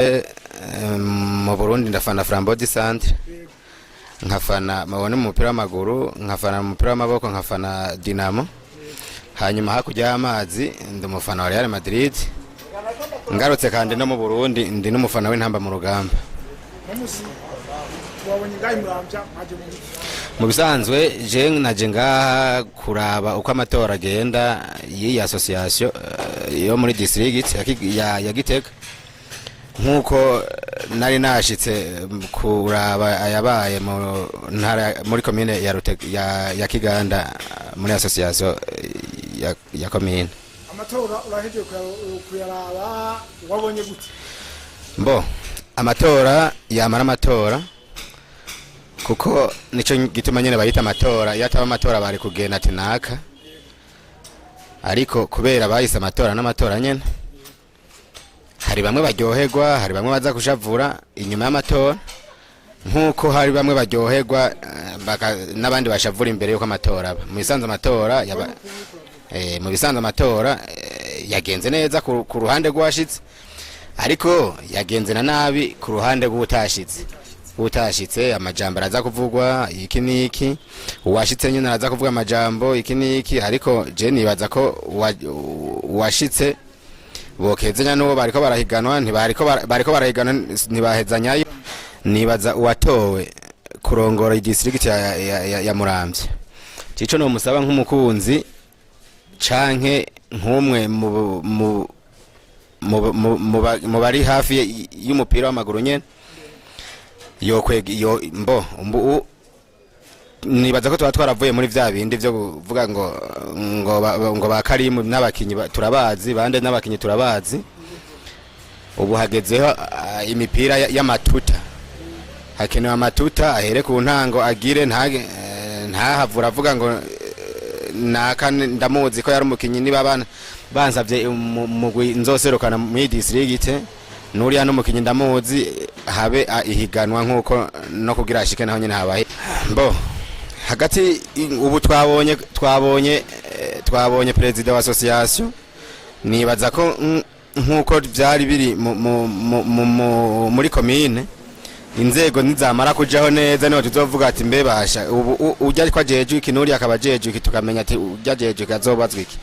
Mu Burundi ndafana Flambeau du Centre, nkafana mabone mu mupira w'amaguru, nkafana mu mupira w'amaboko, nkafana Dinamo. Hanyuma hakurya y'amazi ndi umufana wa Real Madrid. Ngarutse kandi no mu Burundi ndi n'umufana w'Intamba mu Rugamba. N'umusi wabonye ngaho Muramvya mwaje mu Mu bisanzwe je naje ngaha kuraba uko amatora agenda y'iyi association yo muri district ya Gitega, nk'uko nari nashitse kuraba ayabaye mu ntara, muri komine ya, ya Kiganda, muri association ya komine. Amatora urahejeje kuyaraba, wabonye gute? Mbo amatora yamara amatora, kuko nico gituma nyene bayita amatora. Iyo ataba amatora bari kugenda ati naka, ariko kubera bahise amatora n'amatora nyene, hari bamwe baryoherwa, hari bamwe baza kushavura inyuma y'amatora, nk'uko hari bamwe baryoherwa n'abandi bashavura imbere y'uko amatora aba. Mu bisanzwe amatora yaba mu bisanzwe amatora yagenze neza ku ruhande rw'uwashitse, ariko yagenze na nabi ku ruhande rw'utashitse. Utashitse amajambo araza kuvugwa iki n'iki, uwashitse nyine araza kuvuga amajambo iki n'iki, ariko je nibaza ko uwashitse bokezanya n'uwo bariko barahiganwa. Ntibariko bariko barahiganwa, ntibahezanyayo. Nibaza uwatowe kurongora idistrict ya Muramvya, cico nomusaba nk'umukunzi canke nk'umwe mu bari hafi y'umupira w'amaguru nyene, yokwega yo mbo nibaza ko tuba twaravuye muri vya bindi vyo kuvuga ngo ba Karimu n'abakinyi turabazi bande, n'abakinyi turabazi. Ubu hagezeho imipira y'amatuta. Hakenewe amatuta ahere ku ntango, agire ntahavura avuga ngo naka ndamuzi ko yari umukinyi, niba bana bansavye mugwi nzoserukana muri district, nuriya n'umukinyi ndamuzi, habe ihiganwa nkuko no kugira ashike naho nyene habaye mbo hagati. Ubu twabonye perezida wa association. Nibaza ko nkuko vyari biri muri komine, inzego nizamara kujaho neza niho tuzovuga ati mbe basha ubu urya ariko ajejwe iki, nuriya akaba ajejwe iki, tukamenya ati urya ajejwe iki azobazwa iki,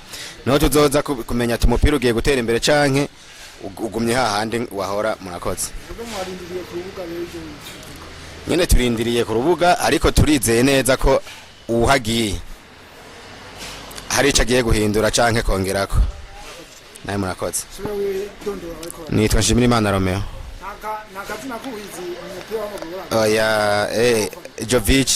niho tuzoza kumenya ati umupira ugiye gutera imbere canke ugumye hahandi wahora. Murakoze. Ubwo mwarindiriye ku rubuga rero ibyo? Nyene turindiriye ku rubuga, ariko turizeye neza ko uhagiye hari ico agiye guhindura canke kongerako. Nawe murakoze. Sube widondora ariko. Nitwa Nshimirimana Romeo. Nta kazina kuhizi mu mupira w'amaguru? Oya, Jovic.